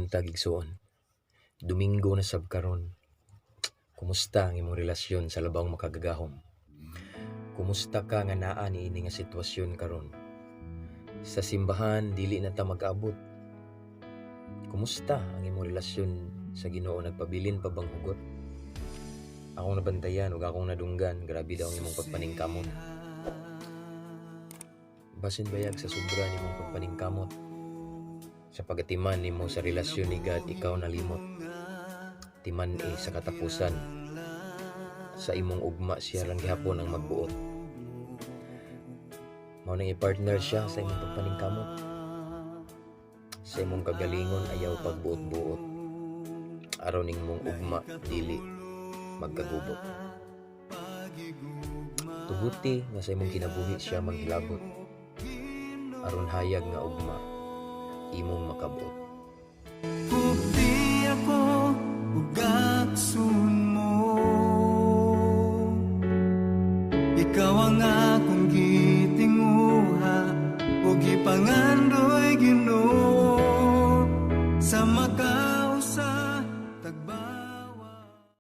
Buntag, igsuon. Domingo na sab karon. Kumusta ang imong relasyon sa Labawng Makagagahom? Kumusta ka nga naa niini nga sitwasyon karon? Sa simbahan dili na ta mag-abot. Kumusta ang imong relasyon sa Ginoo, nagpabilin pa bang hugot? Akong nabantayan ug akong nadunggan, grabe daw ang imong pagpaningkamot. Basin bayag sa sobra nimong pagpaningkamot, sa pagatiman nimo sa relasyon ni God, ikaw nalimot. Timan-i sa katapusan, sa imong ugma siya lang gihapon ang magbuot. Mao nang i-partner siya sa imong pagpaningkamot. Sa imong kagalingon ayaw pagbuot-buot. Aron imong ugma dili magkagubot. Tuguti nga sa imong kinabuhi siya manghilabot. Aron hayag nga ugma imong makabuot. Kupti ako ug aksun mo. Ikaw ang akong gitinguha ug gipangandoy, Ginoo.